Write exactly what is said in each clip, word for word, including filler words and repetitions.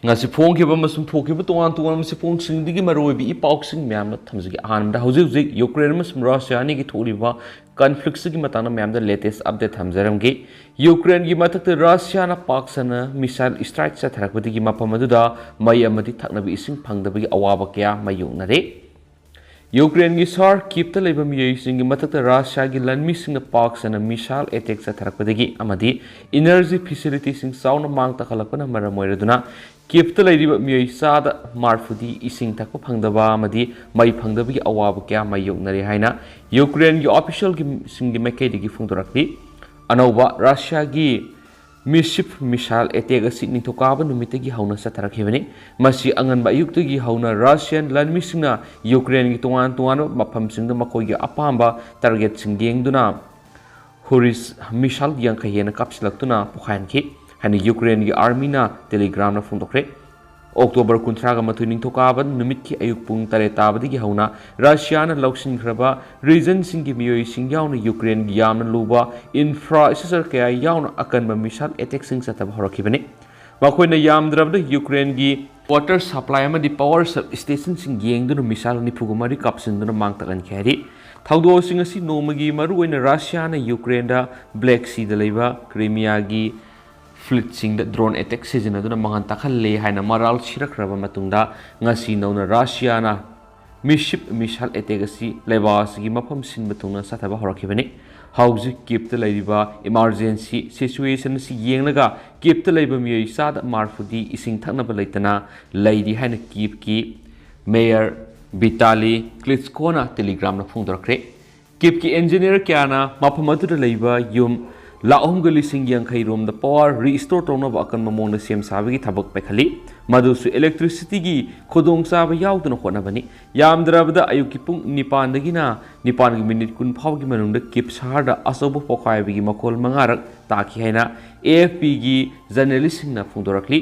ꯉꯁꯤ ꯐꯣꯡꯈꯤꯕ ꯑꯃꯁꯨꯡ ꯊꯣꯛꯈꯤꯕ ꯇꯣꯉꯥꯟ ꯇꯣꯉꯥꯟꯕ ꯃꯁꯤ ꯐꯣꯡꯁꯤꯡꯗꯒꯤ ꯃꯔꯨꯑꯣꯏꯕ ꯏ ꯄꯥꯎꯁꯤꯡ ꯃꯌꯥꯝꯅ ꯊꯝꯖꯒꯦ꯫ ꯑꯍꯥꯟꯕꯗ ꯍꯧꯖꯤꯛ ꯍꯧꯖꯤꯛ ꯌꯨꯀ꯭ꯔꯦꯟ ꯑꯃꯁꯨꯡ ꯔꯁꯤꯌꯥ ꯑꯅꯤꯒꯤ ꯊꯣꯛꯂꯤꯕ ꯀꯟꯐ꯭ꯂꯤꯛꯁꯤꯒꯤ ꯃꯇꯥꯡꯗ ꯃꯌꯥꯝꯗ ꯂꯦꯇꯦꯁ ꯑꯞꯗꯦꯠ ꯊꯝꯖꯔꯝꯒꯦ꯫ ꯌꯨꯀ꯭ꯔꯦꯟꯒꯤ ꯃꯊꯛꯇ ꯔꯁꯤꯌꯥꯅ ꯄꯥꯛ ꯁꯟꯅ ꯃꯤꯁꯥꯏꯜ ꯏꯁꯇ꯭ꯔꯥꯏꯛ ꯆꯠꯊꯔꯛꯄꯗꯒꯤ ꯃꯐꯝ ꯑꯗꯨꯗ ꯃꯩ ꯑꯃꯗꯤ ꯊꯛꯅꯕ ꯏꯁꯤꯡ ꯐꯪꯗꯕꯒꯤ ꯑꯋꯥꯕ ꯀꯌꯥ ꯃꯥꯌꯣꯛꯅꯔꯦ꯫ ꯌꯨꯀ꯭ꯔꯦꯟꯒꯤ ꯁꯍꯔ ꯀꯤꯞꯇ ꯂꯩꯕ ꯃꯤꯑꯣꯏꯁꯤꯡꯒꯤ ꯃꯊꯛꯇ ꯔꯁꯤꯌꯥꯒꯤ ꯂꯥꯟꯃꯤꯁꯤꯡꯅ ꯄꯥꯛ ꯁꯟꯅ ꯃꯤꯁꯥꯏꯜ ꯑꯦꯇꯦꯛ ꯆꯠꯊꯔꯛꯄꯗꯒꯤ ꯑꯃꯗꯤ ꯏꯅꯔꯖꯤ ꯐꯦꯁꯤꯂꯤꯇꯤꯁꯤꯡ ꯆꯥꯎꯅ ꯃꯥꯡ ꯇꯥꯛꯍꯜꯂꯛꯄꯅ ꯃꯔꯝ ꯑꯣꯏꯔꯗꯨꯅ ꯀꯤꯞꯇ ꯂꯩꯔꯤꯕ ꯃꯤꯑꯣꯏ ꯆꯥꯗ ꯃꯔꯐꯨꯗꯤ ꯏꯁꯤꯡ ꯊꯛꯄ ꯐꯪꯗꯕ ꯑꯃꯗꯤ ꯃꯩ ꯐꯪꯗꯕꯒꯤ ꯑꯋꯥꯕ ꯀꯌꯥ ꯃꯥꯌꯣꯛꯅꯔꯦ ꯍꯥꯏꯅ ꯌꯨꯀ꯭ꯔꯦꯟꯒꯤ ꯑꯣꯐꯤꯁꯤꯌꯦꯜꯒꯤ ꯁꯤꯡꯒꯤ ꯃꯥꯏꯀꯩꯗꯒꯤ ꯐꯣꯡꯗꯣꯔꯛꯂꯤ꯫ ꯑꯅꯧꯕ ꯔꯁꯤꯌꯥꯒꯤ ꯃꯤꯁꯤꯞ ꯃꯤꯁꯥꯏꯜ ꯑꯦꯇꯦꯛ ꯑꯁꯤ ꯅꯤꯡꯊꯧꯀꯥꯕ ꯅꯨꯃꯤꯠꯇꯒꯤ ꯍꯧꯅ ꯆꯠꯊꯔꯛꯈꯤꯕꯅꯤ꯫ ꯃꯁꯤ ꯑꯉꯟꯕ ꯑꯌꯨꯛꯇꯒꯤ ꯍꯧꯅ ꯔꯁꯤꯌꯥꯟ ꯂꯥꯟꯃꯤꯁꯤꯡꯅ ꯌꯨꯀ꯭ꯔꯦꯟꯒꯤ ꯇꯣꯉꯥꯟ ꯇꯣꯉꯥꯟꯕ ꯃꯐꯝꯁꯤꯡꯗ ꯃꯈꯣꯏꯒꯤ ꯑꯄꯥꯝꯕ ꯇꯥꯔꯒꯦꯠꯁꯤꯡ ꯌꯦꯡꯗꯨꯅ ꯍꯨꯔꯤꯁ ꯃꯤꯁꯥꯏꯜ ꯌꯥꯡꯈꯩ ꯍꯦꯟꯅ ꯀꯥꯞꯁꯤꯜꯂꯛꯇꯨꯅ ꯄꯣꯈꯥꯏꯍꯟꯈꯤ ꯍꯥꯏꯅ ꯌꯨꯀ꯭ꯔꯦꯟꯒꯤ ꯑꯥꯔꯃꯤꯅ ꯇꯦꯂꯤꯒ꯭ꯔꯥꯝꯅ ꯐꯣꯡꯗꯣꯛꯈ꯭ꯔꯦ꯫ ꯑꯣꯛꯇꯣꯕꯔ ꯀꯨꯟꯊ꯭ꯔꯥꯒ ꯃꯥꯊꯣꯏ ꯅꯤꯡꯊꯧꯀꯥꯕ ꯅꯨꯃꯤꯠꯀꯤ ꯑꯌꯨꯛ ꯄꯨꯡ ꯇꯔꯦꯠ ꯇꯥꯕꯗꯒꯤ ꯍꯧꯅ ꯔꯁꯤꯌꯥꯅ ꯂꯧꯁꯤꯟꯈ꯭ꯔꯕ ꯔꯤꯖꯟꯁꯤꯡꯒꯤ ꯃꯤꯑꯣꯏꯁꯤꯡ ꯌꯥꯎꯅ ꯌꯨꯀ꯭ꯔꯦꯟꯒꯤ ꯌꯥꯝꯅ ꯂꯨꯕ ꯏꯟꯐ꯭ꯔꯥꯁ꯭ꯇ꯭ꯔꯛꯆꯔ ꯀꯌꯥ ꯌꯥꯎꯅ ꯑꯀꯟꯕ ꯃꯤꯁꯥꯏꯜ ꯑꯦꯇꯦꯛꯁꯤꯡ ꯆꯠꯊꯕ ꯍꯧꯔꯛꯈꯤꯕꯅꯤ꯫ ꯃꯈꯣꯏꯅ ꯌꯥꯝꯗ꯭ꯔꯕꯗ ꯌꯨꯀ꯭ꯔꯦꯟꯒꯤ ꯋꯥꯇꯔ ꯁꯄ꯭ꯂꯥꯏ ꯑꯃꯗꯤ ꯄꯥꯋꯔ ꯁꯕ ꯁ꯭ꯇꯦꯁꯟꯁꯤꯡ ꯌꯦꯡꯗꯨꯅ ꯃꯤꯁꯥꯏꯜ ꯅꯤꯐꯨꯒ ꯃꯔꯤ ꯀꯥꯞꯁꯤꯟꯗꯨꯅ ꯃꯥꯡ ꯇꯥꯛꯍꯟꯈꯤ ꯍꯥꯏꯔꯤ꯫ ꯊꯧꯗꯣꯛꯁꯤꯡ ꯑꯁꯤ ꯅꯣꯡꯃꯒꯤ ꯃꯔꯨꯑꯣꯏꯅ ꯔꯁꯤꯌꯥꯅ ꯌꯨꯀ꯭ꯔꯦꯟꯗ ꯕ꯭ꯂꯦꯛ ꯁꯤꯗ ꯂꯩꯕ ꯀ꯭ꯔꯤꯃꯤꯌꯥꯒꯤ ꯐ꯭ꯂꯤꯠꯁꯤꯡꯗ ꯗ꯭ꯔꯣꯟ ꯑꯦꯇꯦꯛ ꯁꯤꯖꯤꯟꯅꯗꯨꯅ ꯃꯥꯡꯍꯟ ꯇꯥꯛꯍꯜꯂꯦ ꯍꯥꯏꯅ ꯃꯔꯥꯜ ꯁꯤꯔꯛꯈ꯭ꯔꯕ ꯃꯇꯨꯡꯗ ꯉꯁꯤ ꯅꯧꯅ ꯔꯁꯤꯌꯥꯅ ꯃꯤꯁꯤꯞ ꯃꯤꯁꯥꯏꯜ ꯑꯦꯇꯦꯛ ꯑꯁꯤ ꯂꯩꯕꯥꯛ ꯑꯁꯤꯒꯤ ꯃꯐꯝ ꯁꯤꯟꯕ ꯊꯨꯡꯅ ꯆꯠꯊꯕ ꯍꯧꯔꯛꯈꯤꯕꯅꯤ꯫ ꯍꯧꯖꯤꯛ ꯀꯤꯞꯇ ꯂꯩꯔꯤꯕ ꯏꯃꯥꯔꯖꯦꯟꯁꯤ ꯁꯤꯆꯨꯋꯦꯁꯟ ꯑꯁꯤ ꯌꯦꯡꯂꯒ ꯀꯤꯞꯇ ꯂꯩꯕ ꯃꯤꯑꯣꯏ ꯆꯥꯗ ꯃꯔꯐꯨꯗꯤ ꯏꯁꯤꯡ ꯊꯛꯅꯕ ꯂꯩꯇꯅ ꯂꯩꯔꯤ ꯍꯥꯏꯅ ꯀꯤꯞꯀꯤ ꯃꯦꯌꯔ ꯚꯤꯇꯥꯂꯤ ꯀ꯭ꯂꯤꯠꯁꯀꯣꯅ ꯇꯦꯂꯤꯒ꯭ꯔꯥꯝꯗ ꯐꯣꯡꯗꯣꯔꯛꯈ꯭ꯔꯦ꯫ ꯀꯤꯞꯀꯤ ꯏꯟꯖꯤꯅꯤꯌꯔ ꯀꯌꯥꯅ ꯃꯐꯝ ꯑꯗꯨꯗ ꯂꯩꯕ ꯌꯨꯝ ꯂꯥꯈ ꯑꯍꯨꯝꯒ ꯂꯤꯁꯤꯡ ꯌꯥꯡꯈꯩ ꯔꯣꯝꯗ ꯄꯥꯋꯔ ꯔꯤꯁꯇꯣꯔ ꯇꯧꯅꯕ ꯑꯀꯟꯕ ꯃꯑꯣꯡꯗ ꯁꯦꯝ ꯁꯥꯕꯒꯤ ꯊꯕꯛ ꯄꯥꯏꯈꯠꯂꯤ, ꯃꯗꯨꯁꯨ ꯏꯂꯦꯛꯇ꯭ꯔꯤꯁꯤꯇꯤꯒꯤ ꯈꯨꯗꯣꯡꯆꯥꯕ ꯌꯥꯎꯗꯅ ꯍꯣꯠꯅꯕꯅꯤ꯫ ꯌꯥꯝꯗ꯭ꯔꯕꯗ ꯑꯌꯨꯛꯀꯤ ꯄꯨꯡ ꯅꯤꯄꯥꯟꯗꯒꯤꯅ ꯅꯤꯄꯥꯟꯒꯤ ꯃꯤꯅꯤꯠ ꯀꯨꯟ ꯐꯥꯎꯒꯤ ꯃꯅꯨꯡꯗ ꯀꯤꯞ ꯁꯍꯔꯗ ꯑꯆꯧꯕ ꯄꯣꯈꯥꯏꯕꯒꯤ ꯃꯈꯣꯜ ꯃꯉꯥꯔꯛ ꯇꯥꯈꯤ ꯍꯥꯏꯅ ꯑꯦ ꯑꯦꯐ ꯄꯤꯒꯤ ꯖꯔꯅꯦꯂꯤꯁꯁꯤꯡꯅ ꯐꯣꯡꯗꯣꯔꯛꯂꯤ꯫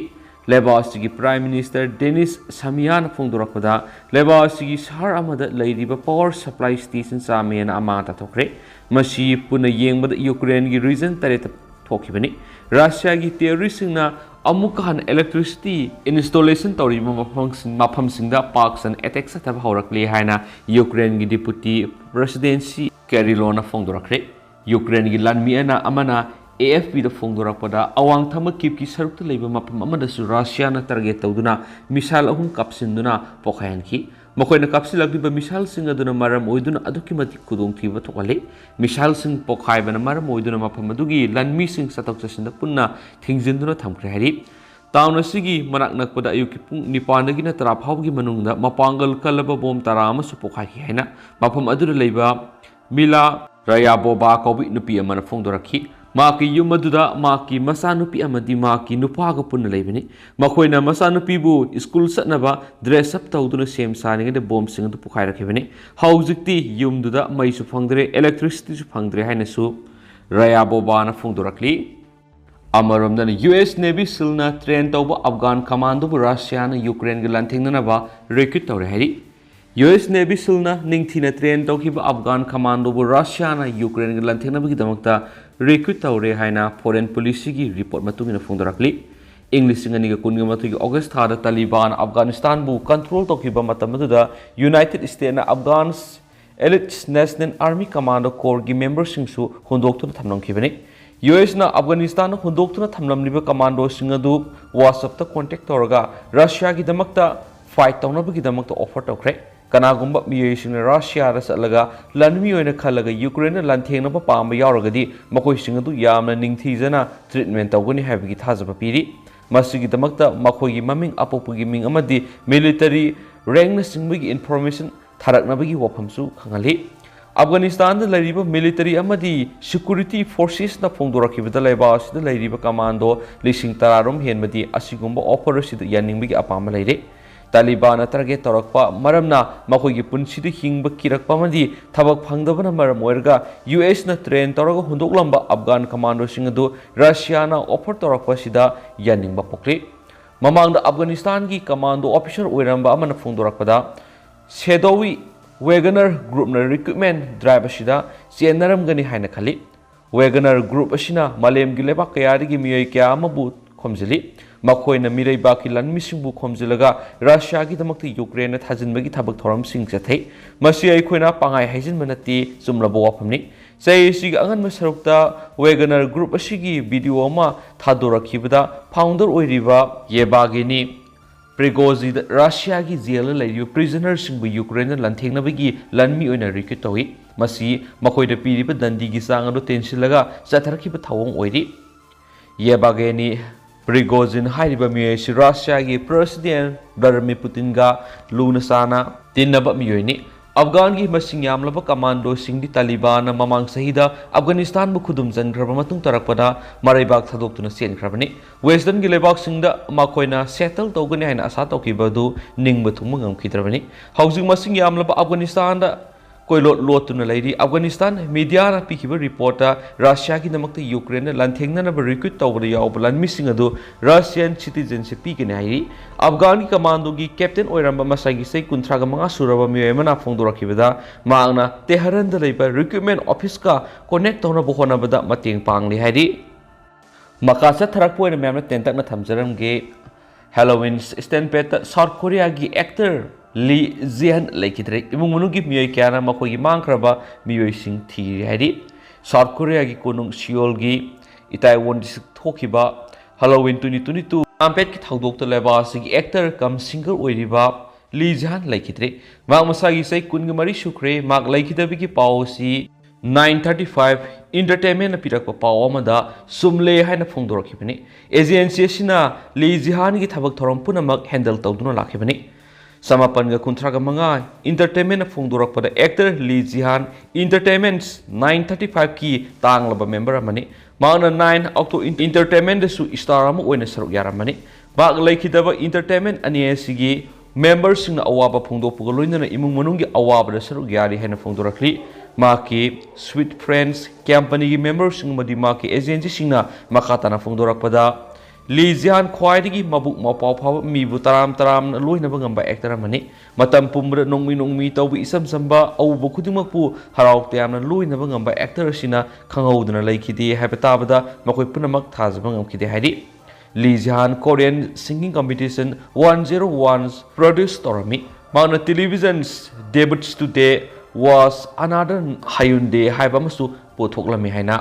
ꯂꯩꯕꯥꯛ ꯑꯁꯤꯒꯤ ꯄ꯭ꯔꯥꯏꯝ ꯃꯤꯅꯤꯁꯇꯔ ꯗꯦꯅꯤꯁ ꯁꯃꯤꯌꯥꯅ ꯐꯣꯡꯗꯣꯔꯛꯄꯗ, ꯂꯩꯕꯥꯛ ꯑꯁꯤꯒꯤ ꯁꯍꯔ ꯑꯃꯗ ꯂꯩꯔꯤꯕ ꯄꯥꯋꯔ ꯁꯄ꯭ꯂꯥꯏ ꯁ꯭ꯇꯦꯁꯟ ꯆꯥꯝꯃ ꯍꯦꯟꯅ ꯑꯃꯥꯡ ꯇꯥꯊꯣꯛꯈ꯭ꯔꯦ꯫ ꯃꯁꯤ ꯄꯨꯟꯅ ꯌꯦꯡꯕꯗ ꯌꯨꯀ꯭ꯔꯦꯟꯒꯤ ꯔꯤꯖꯟ ꯇꯔꯦꯠꯇ ꯊꯣꯛꯈꯤꯕꯅꯤ꯫ ꯔꯁꯤꯌꯥꯒꯤ ꯇꯦꯔꯣꯔꯤꯁꯁꯤꯡꯅ ꯑꯃꯨꯛꯀ ꯍꯟꯅ electricity installation ꯇꯧꯔꯤꯕ ꯃꯐꯝꯁꯤꯡ, ꯃꯐꯝꯁꯤꯡꯗ Parks and attack ꯆꯠꯊꯕ ꯍꯧꯔꯛꯂꯦ ꯍꯥꯏꯅ ꯌꯨꯀ꯭ꯔꯦꯟꯒꯤ Deputy Presidency ꯀꯦꯔꯤꯂꯣꯅ ꯐꯣꯡꯗꯣꯔꯛꯈ꯭ꯔꯦ꯫ ꯌꯨꯀ꯭ꯔꯦꯟꯒꯤ ꯂꯥꯟꯃꯤ ꯑꯅ ꯑꯃꯅ AFPꯗ ꯐꯣꯡꯗꯣꯔꯛꯄꯗ, ꯑꯋꯥꯡ ꯊꯪꯕ ꯀꯤꯞꯀꯤ ꯁꯔꯨꯛꯇ ꯂꯩꯕ ꯃꯐꯝ ꯑꯃꯗꯁꯨ ꯔꯁꯤꯌꯥꯅ target ꯇꯧꯗꯨꯅ missile ꯑꯍꯨꯝ ꯀꯥꯞꯁꯤꯟꯗꯨꯅ ꯄꯣꯈꯥꯏꯍꯟꯈꯤ꯫ ꯃꯈꯣꯏꯅ ꯀꯥꯞꯁꯤꯜꯂꯛꯂꯤꯕ missileꯁꯤꯡ ꯑꯗꯨꯅ ꯃꯔꯝ ꯑꯣꯏꯗꯨꯅ ꯑꯗꯨꯛꯀꯤ ꯃꯇꯤꯛ ꯈꯨꯗꯣꯡꯊꯤꯕ ꯊꯣꯛꯍꯜꯂꯤ꯫ Missileꯁꯤꯡ ꯄꯣꯈꯥꯏꯕꯅ ꯃꯔꯝ ꯑꯣꯏꯗꯨꯅ ꯃꯐꯝ ꯑꯗꯨꯒꯤ ꯂꯥꯟꯃꯤꯁꯤꯡ ꯆꯠꯊꯣꯛ ꯆꯠꯁꯤꯟꯗ ꯄꯨꯟꯅ ꯊꯤꯡꯖꯤꯟꯗꯨꯅ ꯊꯝꯈ꯭ꯔꯦ ꯍꯥꯏꯔꯤ꯫ Town ꯑꯁꯤꯒꯤ ꯃꯅꯥꯛ ꯅꯛꯄꯗ ꯑꯌꯨꯛꯀꯤ ꯄꯨꯡ ꯅꯤꯄꯥꯟꯗꯒꯤꯅ ꯇꯔꯥ ꯐꯥꯎꯕꯒꯤ ꯃꯅꯨꯡꯗ ꯃꯄꯥꯡꯒꯜ ꯀꯜꯂꯕ bomb ꯇꯔꯥ ꯑꯃꯁꯨ ꯄꯣꯈꯥꯏꯈꯤ ꯍꯥꯏꯅ ꯃꯐꯝ ꯑꯗꯨꯗ ꯂꯩꯕ ꯃꯤꯂꯥ ꯔꯌꯥꯕꯣꯕꯥ ꯀꯧꯕꯤ ꯅꯨꯄꯤ ꯑꯃꯅ ꯐꯣꯡꯗꯣꯔꯛꯈꯤ꯫ ꯃꯍꯥꯛꯀꯤ ꯌꯨꯝ ꯑꯗꯨꯗ ꯃꯍꯥꯛꯀꯤ ꯃꯆꯥꯅꯨꯄꯤ ꯑꯃꯗꯤ ꯃꯍꯥꯛꯀꯤ ꯅꯨꯄꯥꯒ ꯄꯨꯟꯅ ꯂꯩꯕꯅꯤ꯫ ꯃꯈꯣꯏꯅ ꯃꯆꯥꯅꯨꯄꯤꯕꯨ school ꯆꯠꯅꯕ dress up ꯇꯧꯗꯨꯅ ꯁꯦꯝ ꯁꯥꯔꯤꯉꯩꯗ bombꯁꯤꯡ ꯑꯗꯨ ꯄꯣꯈꯥꯏꯔꯛꯈꯤꯕꯅꯤ꯫ ꯍꯧꯖꯤꯛꯇꯤ ꯌꯨꯝꯗꯨꯗ ꯃꯩꯁꯨ ꯐꯪꯗ꯭ꯔꯦ, electricityꯁꯨ ꯐꯪꯗ꯭ꯔꯦ ꯍꯥꯏꯅꯁꯨ ꯔꯌꯥꯕꯣꯕꯥꯅ ꯐꯣꯡꯗꯣꯔꯛꯂꯤ꯫ ꯑꯃꯔꯣꯝꯗꯅ, US Navy SEALꯅ train ꯇꯧꯕ Afghan commandoꯕꯨ ꯔꯁꯤꯌꯥꯅ ꯌꯨꯀ꯭ꯔꯦꯟꯒ ꯂꯥꯟꯊꯦꯡꯅꯅꯕ recruit ꯇꯧꯔꯦ ꯍꯥꯏꯔꯤ꯫ US Navy SEALꯅ ꯅꯤꯡꯊꯤꯅ train ꯇꯧꯈꯤꯕ Afghan commandoꯕꯨ ꯔꯁꯤꯌꯥꯅ ꯌꯨꯀ꯭ꯔꯦꯟꯒ ꯂꯥꯟꯊꯦꯡꯅꯕꯒꯤꯗꯃꯛꯇ recruit ꯇꯧꯔꯦ ꯍꯥꯏꯅ Foreign Policyꯒꯤ report ꯃꯇꯨꯡ ꯏꯟꯅ ꯐꯣꯡꯗꯣꯔꯛꯂꯤ꯫ ꯏꯪ ꯂꯤꯁꯤꯡ ꯑꯅꯤꯒ ꯀꯨꯟꯒ ꯃꯥꯊꯣꯏꯒꯤ August ꯊꯥꯗ ꯇꯥꯂꯤꯕꯥꯟ Afghanistanꯕꯨ control ꯇꯧꯈꯤꯕ ꯃꯇꯝ ꯑꯗꯨꯗ United Statesꯅ Afghan Elite National Army Commando Corpsꯀꯤ memberꯁꯤꯡꯁꯨ ꯍꯨꯟꯗꯣꯛꯇꯨꯅ ꯊꯝꯂꯝꯈꯤꯕꯅꯤ꯫ USꯅ Afghanistanꯗ ꯍꯨꯟꯗꯣꯛꯇꯨꯅ ꯊꯝꯂꯝꯂꯤꯕ commandoꯁꯤꯡ ꯑꯗꯨ WhatsAppꯇ contact ꯇꯧꯔꯒ ꯔꯁꯤꯌꯥꯒꯤꯗꯃꯛꯇ fight ꯇꯧꯅꯕꯒꯤꯗꯃꯛꯇ offer ꯇꯧꯈ꯭ꯔꯦ꯫ ꯀꯅꯥꯒꯨꯝꯕ ꯃꯤꯑꯣꯏꯁꯤꯡꯅ ꯔꯁꯤꯌꯥꯗ ꯆꯠꯂꯒ ꯂꯥꯟꯃꯤ ꯑꯣꯏꯅ ꯈꯜꯂꯒ ꯌꯨꯀ꯭ꯔꯦꯟꯗ ꯂꯥꯟꯊꯦꯡꯅꯕ ꯄꯥꯝꯕ ꯌꯥꯎꯔꯒꯗꯤ, ꯃꯈꯣꯏꯁꯤꯡ ꯑꯗꯨ ꯌꯥꯝꯅ ꯅꯤꯡꯊꯤꯖꯅ treatment ꯇꯧꯒꯅꯤ ꯍꯥꯏꯕꯒꯤ ꯊꯥꯖꯕ ꯄꯤꯔꯤ꯫ ꯃꯁꯤꯒꯤꯗꯃꯛꯇ ꯃꯈꯣꯏꯒꯤ ꯃꯃꯤꯡ, ꯑꯄꯣꯛꯄꯒꯤ ꯃꯤꯡ ꯑꯃꯗꯤ military rankꯅꯆꯤꯡꯕꯒꯤ information ꯊꯥꯔꯛꯅꯕꯒꯤ ꯋꯥꯐꯝꯁꯨ ꯈꯪꯍꯜꯂꯤ꯫ Afghanistanꯗ ꯂꯩꯔꯤꯕ military ꯑꯃꯗꯤ security forcesꯅ ꯐꯣꯡꯗꯣꯔꯛꯈꯤꯕꯗ, ꯂꯩꯕꯥꯛ ꯑꯁꯤꯗ ꯂꯩꯔꯤꯕ commando ꯂꯤꯁꯤꯡ ꯇꯔꯥꯔꯣꯝ ꯍꯦꯟꯕꯗꯤ ꯑꯁꯤꯒꯨꯝꯕ offer ꯑꯁꯤꯗ ꯌꯥꯅꯤꯡꯕꯒꯤ ꯑꯄꯥꯝꯕ ꯂꯩꯔꯦ꯫ ꯇꯥꯂꯤꯕꯥꯟꯅ target ꯇꯧꯔꯛꯄ ꯃꯔꯝꯅ ꯃꯈꯣꯏꯒꯤ ꯄꯨꯟꯁꯤꯗ ꯍꯤꯡꯕ ꯀꯤꯔꯛꯄ ꯑꯃꯗꯤ ꯊꯕꯛ ꯐꯪꯗꯕꯅ ꯃꯔꯝ ꯑꯣꯏꯔꯒ USꯅ train ꯇꯧꯔꯒ ꯍꯨꯟꯗꯣꯛꯂꯝꯕ Afghan commandoꯁꯤꯡ ꯑꯗꯨ ꯔꯁꯤꯌꯥꯅ offer ꯇꯧꯔꯛꯄ ꯑꯁꯤꯗ ꯌꯥꯅꯤꯡꯕ ꯄꯣꯛꯂꯤ꯫ ꯃꯃꯥꯡꯗ Afghanistanꯒꯤ commando officer ꯑꯣꯏꯔꯝꯕ ꯑꯃꯅ ꯐꯣꯡꯗꯣꯔꯛꯄꯗ, shadowy Wagner groupꯅ recruitment drive ꯑꯁꯤꯗ ꯆꯦꯟꯅꯔꯝꯒꯅꯤ ꯍꯥꯏꯅ ꯈꯜꯂꯤ꯫ Wagner group ꯑꯁꯤꯅ ꯃꯥꯂꯦꯝꯒꯤ ꯂꯩꯕꯥꯛ ꯀꯌꯥꯗꯒꯤ ꯃꯤꯑꯣꯏ ꯀꯌꯥ ꯑꯃꯕꯨ ꯈꯣꯝꯖꯤꯜꯂꯤ꯫ ꯃꯈꯣꯏꯅ ꯃꯤꯔꯩꯕꯥꯛꯀꯤ ꯂꯥꯟꯃꯤꯁꯤꯡꯕꯨ ꯈꯣꯝꯖꯤꯜꯂꯒ ꯔꯁꯤꯌꯥꯒꯤꯗꯃꯛꯇ ꯌꯨꯀ꯭ꯔꯦꯟꯗ ꯊꯥꯖꯤꯟꯕꯒꯤ ꯊꯕꯛ ꯊꯧꯔꯝꯁꯤꯡ ꯆꯠꯊꯩ꯫ ꯃꯁꯤ ꯑꯩꯈꯣꯏꯅ ꯄꯥꯡꯒꯥꯏ ꯍꯥꯏꯖꯤꯟꯕ ꯅꯠꯇꯦ, ꯆꯨꯝꯂꯕ ꯋꯥꯐꯝꯅꯤ꯫ ꯆꯍꯤ ꯑꯁꯤꯒꯤ ꯑꯉꯟꯕ ꯁꯔꯨꯛꯇ ꯋꯦꯒꯅꯔ ꯒ꯭ꯔꯨꯞ ꯑꯁꯤꯒꯤ ꯚꯤꯗꯤꯑꯣ ꯑꯃ ꯊꯥꯗꯣꯔꯛꯈꯤꯕꯗ ꯐꯥꯎꯟꯗꯔ ꯑꯣꯏꯔꯤꯕ ꯌꯦꯕꯥꯒꯦꯅꯤ ꯄ꯭ꯔꯤꯒꯣꯖꯤꯟ ꯔꯁꯤꯌꯥꯒꯤ ꯖꯦꯜꯗ ꯂꯩꯔꯤꯕ ꯄ꯭ꯔꯤꯖꯅꯔꯁꯤꯡꯕꯨ ꯌꯨꯀ꯭ꯔꯦꯟꯗ ꯂꯥꯟꯊꯦꯡꯅꯕꯒꯤ ꯂꯥꯟꯃꯤ ꯑꯣꯏꯅ ꯔꯤꯀ꯭ꯔꯨꯠ ꯇꯧꯏ꯫ ꯃꯁꯤ ꯃꯈꯣꯏꯗ ꯄꯤꯔꯤꯕ ꯗꯟꯗꯤꯒꯤ ꯆꯥꯡ ꯑꯗꯨ ꯇꯦꯟꯁꯤꯜꯂꯒ ꯆꯠꯊꯔꯛꯈꯤꯕ ꯊꯧꯑꯣꯡ ꯑꯣꯏꯔꯤ꯫ ꯌꯦꯕꯥꯒꯦꯅꯤ ꯄ꯭ꯔꯤꯒꯣꯖꯤꯟ ꯍꯥꯏꯔꯤꯕ ꯃꯤꯑꯣꯏ ꯑꯁꯤ ꯔꯁꯤꯌꯥꯒꯤ ꯄ꯭ꯔꯦꯁꯤꯗꯦꯟ ꯚ꯭ꯂꯥꯗꯤꯃꯤꯔ ꯄꯨꯇꯤꯟꯒ ꯂꯨꯅ ꯆꯥꯟꯅ ꯇꯤꯟꯅꯕ ꯃꯤꯑꯣꯏꯅꯤ꯫ ꯑꯐꯒꯥꯟꯒꯤ ꯃꯁꯤꯡ ꯌꯥꯝꯂꯕ ꯀꯃꯥꯟꯗꯣꯁꯤꯡꯗꯤ ꯇꯥꯂꯤꯕꯥꯟꯅ ꯃꯃꯥꯡ ꯆꯍꯤꯗ ꯑꯐꯒꯥꯅꯤꯁꯇꯥꯟꯕꯨ ꯈꯨꯗꯨꯝ ꯆꯟꯈ꯭ꯔꯕ ꯃꯇꯨꯡ ꯇꯥꯔꯛꯄꯗ ꯃꯔꯩꯕꯥꯛ ꯊꯥꯗꯣꯛꯇꯨꯅ ꯆꯦꯟꯈ꯭ꯔꯕꯅꯤ꯫ ꯋꯦꯁꯇꯔꯟꯒꯤ ꯂꯩꯕꯥꯛꯁꯤꯡꯗ ꯃꯈꯣꯏꯅ ꯁꯦꯇꯜ ꯇꯧꯒꯅꯤ ꯍꯥꯏꯅ ꯑꯁꯥ ꯇꯧꯈꯤꯕ ꯑꯗꯨ ꯅꯤꯡꯕ ꯊꯨꯡꯕ ꯉꯝꯈꯤꯗ꯭ꯔꯕꯅꯤ꯫ ꯍꯧꯖꯤꯛ ꯃꯁꯤꯡ ꯌꯥꯝꯂꯕ ꯑꯐꯒꯥꯅꯤꯁꯇꯥꯟꯗ ꯀꯣꯏꯂꯣꯠ ꯂꯣꯠꯇꯨꯅ ꯂꯩꯔꯤ꯫ ꯑꯐꯒꯥꯅꯤꯁꯇꯥꯟ ꯃꯤꯗꯤꯌꯥꯅ ꯄꯤꯈꯤꯕ ꯔꯤꯄꯣꯔꯠꯇ ꯔꯁꯤꯌꯥꯒꯤꯗꯃꯛꯇ ꯌꯨꯀ꯭ꯔꯦꯟꯗ ꯂꯥꯟꯊꯦꯡꯅꯅꯕ ꯔꯤꯀ꯭ꯔꯨꯠ ꯇꯧꯕꯗ ꯌꯥꯎꯕ ꯂꯥꯟꯃꯤꯁꯤꯡ ꯑꯗꯨ ꯔꯁꯤꯌꯥꯟ ꯁꯤꯇꯤꯖꯦꯟꯁꯤꯞ ꯄꯤꯒꯅꯤ ꯍꯥꯏꯔꯤ꯫ ꯑꯐꯒꯥꯟꯒꯤ ꯀꯃꯥꯟꯗꯣꯒꯤ ꯀꯦꯞꯇꯦꯟ ꯑꯣꯏꯔꯝꯕ ꯃꯁꯥꯒꯤ ꯆꯍꯤ ꯀꯨꯟꯊ꯭ꯔꯥꯒ ꯃꯉꯥ ꯁꯨꯔꯕ ꯃꯤꯑꯣꯏ ꯑꯃꯅ ꯐꯣꯡꯗꯣꯔꯛꯈꯤꯕꯗ ꯃꯍꯥꯛꯅ ꯇꯦꯍꯔꯥꯟꯗ ꯂꯩꯕ ꯔꯤꯀ꯭ꯔꯨꯠꯃꯦꯟ ꯑꯣꯐꯤꯁꯀ ꯀꯣꯅꯦꯛ ꯇꯧꯅꯕ ꯍꯣꯠꯅꯕꯗ ꯃꯇꯦꯡ ꯄꯥꯡꯂꯤ ꯍꯥꯏꯔꯤ꯫ ꯃꯈꯥ ꯆꯠꯊꯔꯛꯄ ꯑꯣꯏꯅ ꯃꯌꯥꯝꯅ ꯇꯦꯟꯇꯛꯅ ꯊꯝꯖꯔꯝꯒꯦ꯫ ꯍꯦꯂꯣꯋꯤꯟ ꯁ꯭ꯇꯦꯝꯄꯦꯗꯇ ꯁꯥꯎꯠ ꯀꯣꯔꯤꯌꯥꯒꯤ ꯑꯦꯛꯇꯔ ꯂꯤ ꯖꯤꯍꯟ ꯂꯩꯈꯤꯗ꯭ꯔꯦ꯫ ꯏꯃꯨꯡ ꯃꯅꯨꯡꯒꯤ ꯃꯤꯑꯣꯏ ꯀꯌꯥꯅ ꯃꯈꯣꯏꯒꯤ ꯃꯥꯡꯈ꯭ꯔꯕ ꯃꯤꯑꯣꯏꯁꯤꯡ ꯊꯤꯔꯤ ꯍꯥꯏꯔꯤ꯫ ꯁꯥꯎꯠ ꯀꯣꯔꯤꯌꯥꯒꯤ ꯀꯣꯅꯨꯡ ꯁꯤꯑꯣꯜꯒꯤ ꯏꯇꯥꯏꯋꯣꯟ ꯗꯤꯁꯇ꯭ꯔꯤꯛ ꯊꯣꯛꯈꯤꯕ ꯍꯦꯂꯣꯋꯤꯟ twenty twenty two ꯁ꯭ꯇꯦꯝꯄꯦꯗꯀꯤ ꯊꯧꯗꯣꯛꯇ ꯂꯩꯕꯥꯛ ꯑꯁꯤꯒꯤ ꯑꯦꯛꯇꯔ ꯀꯝ ꯁꯤꯡꯒꯔ ꯑꯣꯏꯔꯤꯕ ꯂꯤ ꯖꯤꯍꯟ ꯂꯩꯈꯤꯗ꯭ꯔꯦ꯫ ꯃꯍꯥꯛ ꯃꯁꯥꯒꯤ ꯆꯍꯤ ꯀꯨꯟꯒ ꯃꯔꯤ ꯁꯨꯈ꯭ꯔꯦ꯫ ꯃꯍꯥꯛ ꯂꯩꯈꯤꯗꯕꯒꯤ ꯄꯥꯎ ꯑꯁꯤ nine thirty five Entertainmentꯅ ꯄꯤꯔꯛꯄ ꯄꯥꯎ ꯑꯃꯗ ꯆꯨꯝꯂꯦ ꯍꯥꯏꯅ ꯐꯣꯡꯗꯣꯔꯛꯈꯤꯕꯅꯤ꯫ ꯑꯦꯖꯦꯟꯁꯤ ꯑꯁꯤꯅ ꯂꯤ ꯖꯤꯍꯥꯟꯒꯤ ꯊꯕꯛ ꯊꯧꯔꯝ ꯄꯨꯝꯅꯃꯛ ꯍꯦꯟꯗꯜ ꯇꯧꯗꯨꯅ ꯂꯥꯛꯈꯤꯕꯅꯤ꯫ ꯆꯃꯥꯄꯟꯒ ꯀꯨꯟꯊ꯭ꯔꯥꯒ ꯃꯉꯥ Entertainmentꯅ ꯐꯣꯡꯗꯣꯔꯛꯄꯗ ꯑꯦꯛꯇꯔ ꯂꯤ ꯖꯤꯍꯥꯟ Entertainment nine thirty fiveꯀꯤ ꯇꯥꯡꯂꯕ ꯃꯦꯝꯕꯔ ꯑꯃꯅꯤ꯫ ꯃꯍꯥꯛꯅ Nine Octo Entertainmentꯗꯁꯨ ꯏꯁꯇꯥꯔ ꯑꯃ ꯑꯣꯏꯅ ꯁꯔꯨꯛ ꯌꯥꯔꯝꯕꯅꯤ꯫ ꯃꯍꯥꯛ ꯂꯩꯈꯤꯗꯕ Entertainment ꯑꯅꯤ ꯑꯁꯤꯒꯤ ꯃꯦꯝꯕꯔꯁꯤꯡꯅ ꯑꯋꯥꯕ ꯐꯣꯡꯗꯣꯛꯄꯒ ꯂꯣꯏꯅꯅ ꯏꯃꯨꯡ ꯃꯅꯨꯡꯒꯤ ꯑꯋꯥꯕꯗ ꯁꯔꯨꯛ ꯌꯥꯔꯤ ꯍꯥꯏꯅ ꯐꯣꯡꯗꯣꯔꯛꯂꯤ꯫ ꯃꯍꯥꯛꯀꯤ Sweet Friends ꯀꯝꯄꯅꯤꯒꯤ ꯃꯦꯝꯕꯔꯁꯤꯡ ꯑꯃꯗꯤ ꯃꯍꯥꯛꯀꯤ ꯑꯦꯖꯦꯟꯁꯤꯁꯤꯡꯅ ꯃꯈꯥ ꯇꯥꯅ ꯐꯣꯡꯗꯣꯔꯛꯄꯗ, ꯂꯤ ꯖꯤꯍꯥꯟ ꯈ꯭ꯋꯥꯏꯗꯒꯤ ꯃꯕꯨꯛ ꯃꯄꯥꯎ ꯐꯥꯕ, ꯃꯤꯕꯨ ꯇꯔꯥꯝ ꯇꯔꯥꯝꯅ ꯂꯣꯏꯅꯕ ꯉꯝꯕ ꯑꯦꯛꯇꯔ ꯑꯃꯅꯤ꯫ ꯃꯇꯝ ꯄꯨꯝꯕꯗ ꯅꯣꯡꯃꯤ ꯅꯣꯡꯃꯤ ꯇꯧꯕ, ꯏꯆꯝ ꯆꯝꯕ ꯑꯎꯕ ꯈꯨꯗꯤꯡꯃꯛꯄꯨ ꯍꯔꯥꯎ ꯇꯌꯥꯝꯅ ꯂꯣꯏꯅꯕ ꯉꯝꯕ ꯑꯦꯛꯇꯔ ꯑꯁꯤꯅ ꯈꯪꯍꯧꯗꯅ ꯂꯩꯈꯤꯗꯦ ꯍꯥꯏꯕ ꯇꯥꯕꯗ ꯃꯈꯣꯏ ꯄꯨꯝꯅꯃꯛ ꯊꯥꯖꯕ ꯉꯝꯈꯤꯗꯦ ꯍꯥꯏꯔꯤ꯫ Lee Jihan Korean Singing Competition one zero one produce ꯇꯧꯔꯝꯃꯤ꯫ ꯃꯍꯥꯛꯅ Television's Debut Today Was Another Hyundai ꯍꯥꯏꯕ ꯑꯃꯁꯨ ꯄꯨꯊꯣꯛꯂꯝꯃꯤ ꯍꯥꯏꯅ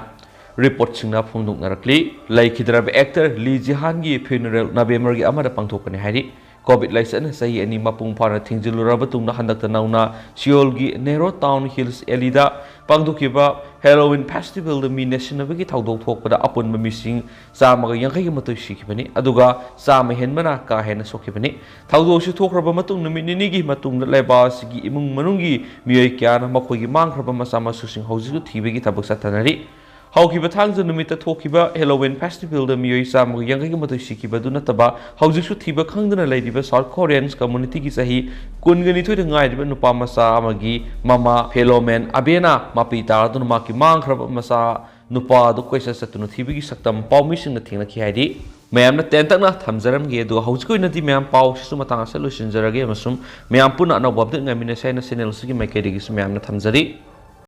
ꯔꯤꯄꯣꯔꯠꯁꯤꯡꯅ ꯐꯣꯡꯗꯣꯛꯅꯔꯛꯂꯤ꯫ ꯂꯩꯈꯤꯗ꯭ꯔꯕ ꯑꯦꯛꯇꯔ ꯂꯤ ꯖꯤꯍꯥꯟꯒꯤ ꯐ꯭ꯌꯨꯅꯔꯦꯜ ꯅꯕꯦꯝꯕꯔꯒꯤ ꯑꯃꯗ ꯄꯥꯡꯊꯣꯛꯀꯅꯤ ꯍꯥꯏꯔꯤ꯫ ꯀꯣꯚꯤꯗ ꯂꯥꯏꯆꯠꯅ ꯆꯍꯤ ꯑꯅꯤ ꯃꯄꯨꯡ ꯐꯥꯅ ꯊꯤꯡꯖꯤꯜꯂꯨꯔꯕ ꯇꯨꯡꯗ ꯍꯟꯗꯛꯇ ꯅꯧꯅ ꯁꯤꯑꯣꯜꯒꯤ ꯅꯦꯔꯣ ꯇꯥꯎꯟ ꯍꯤꯜꯁ ꯑꯦꯂꯤꯗ ꯄꯥꯡꯊꯣꯛꯈꯤꯕ ꯍꯦꯂꯣꯋꯤꯟ ꯐꯦꯁꯇꯤꯚꯦꯜꯗ ꯃꯤ ꯅꯦꯠꯁꯤꯟꯅꯕꯒꯤ ꯊꯧꯗꯣꯛ ꯊꯣꯛꯄꯗ ꯑꯄꯨꯟꯕ ꯃꯤꯁꯤꯡ ꯆꯥꯝꯃꯒ ꯌꯥꯡꯈꯩꯒ ꯃꯥꯊꯣꯏ ꯁꯤꯈꯤꯕꯅꯤ, ꯑꯗꯨꯒ ꯆꯥꯝꯃ ꯍꯦꯟꯕꯅ ꯀꯥ ꯍꯦꯟꯅ ꯁꯣꯛꯈꯤꯕꯅꯤ꯫ ꯊꯧꯗꯣꯛ ꯑꯁꯤ ꯊꯣꯛꯈ꯭ꯔꯕ ꯃꯇꯨꯡ ꯅꯨꯃꯤꯠ ꯅꯤꯅꯤꯒꯤ ꯃꯇꯨꯡꯗ ꯂꯩꯕꯥꯛ ꯑꯁꯤꯒꯤ ꯏꯃꯨꯡ ꯃꯅꯨꯡꯒꯤ ꯃꯤꯑꯣꯏ ꯀꯌꯥꯅ ꯃꯈꯣꯏꯒꯤ ꯃꯥꯡꯈ꯭ꯔꯕ ꯃꯆꯥ ꯃꯁꯨꯁꯤꯡ ꯍꯧꯖꯤꯛꯁꯨ ꯊꯤꯕꯒꯤ ꯊꯕꯛ ꯆꯠꯊꯅꯔꯤ꯫ ꯍꯧꯈꯤꯕ ꯊꯥꯡꯖ ꯅꯨꯃꯤꯠꯇ ꯊꯣꯛꯈꯤꯕ ꯍꯦꯂꯣꯋꯤꯟ ꯐꯦꯁꯇꯤꯚꯦꯜꯗ ꯃꯤꯑꯣꯏ ꯆꯥꯝꯃꯒ ꯌꯥꯡꯈꯩꯒ ꯃꯥꯊꯣꯏ ꯁꯤꯈꯤꯕꯗꯨ ꯅꯠꯇꯕ, ꯍꯧꯖꯤꯛꯁꯨ ꯊꯤꯕ ꯈꯪꯗꯅ ꯂꯩꯔꯤꯕ ꯁꯥꯎꯠ ꯀꯣꯔꯤꯌꯟ ꯀꯝꯃꯨꯅꯤꯇꯤꯒꯤ ꯆꯍꯤ ꯀꯨꯟꯒ ꯅꯤꯊꯣꯏꯗ ꯉꯥꯏꯔꯤꯕ ꯅꯨꯄꯥ ꯃꯆꯥ ꯑꯃꯒꯤ ꯃꯃꯥ ꯐꯦꯂꯣꯃꯦꯟ ꯑꯕꯦꯅ ꯃꯄꯤ ꯇꯥꯔꯗꯨꯅ ꯃꯍꯥꯛꯀꯤ ꯃꯥꯡꯈ꯭ꯔꯕ ꯃꯆꯥ ꯅꯨꯄꯥ ꯑꯗꯨ ꯀꯣꯏꯆꯠ ꯆꯠꯇꯨꯅ ꯊꯤꯕꯒꯤ ꯁꯛꯇꯝ ꯄꯥꯎꯃꯤꯁꯤꯡꯅ ꯊꯦꯡꯅꯈꯤ ꯍꯥꯏꯔꯤ꯫ ꯃꯌꯥꯝꯅ ꯇꯦꯟꯇꯛꯅ ꯊꯝꯖꯔꯝꯒꯦ, ꯑꯗꯨꯒ ꯍꯧꯖꯤꯛꯀꯤ ꯑꯣꯏꯅꯗꯤ ꯃꯌꯥꯝ ꯄꯥꯎꯁꯤꯁꯨ ꯃꯇꯥꯡ ꯑꯁꯤꯗ ꯂꯣꯏꯁꯤꯟꯖꯔꯒꯦ, ꯑꯃꯁꯨꯡ ꯃꯌꯥꯝ ꯄꯨꯟꯅ ꯑꯅꯧꯕ ꯑꯞꯗꯦꯠ ꯉꯥꯏꯃꯤꯟꯅꯁꯤ ꯍꯥꯏꯅ ꯆꯦꯅꯦꯜꯁꯤꯒꯤ ꯃꯥꯏꯀꯩꯗꯒꯤꯁꯨ ꯃꯌꯥꯝꯅ ꯊꯝꯖꯔꯤ꯫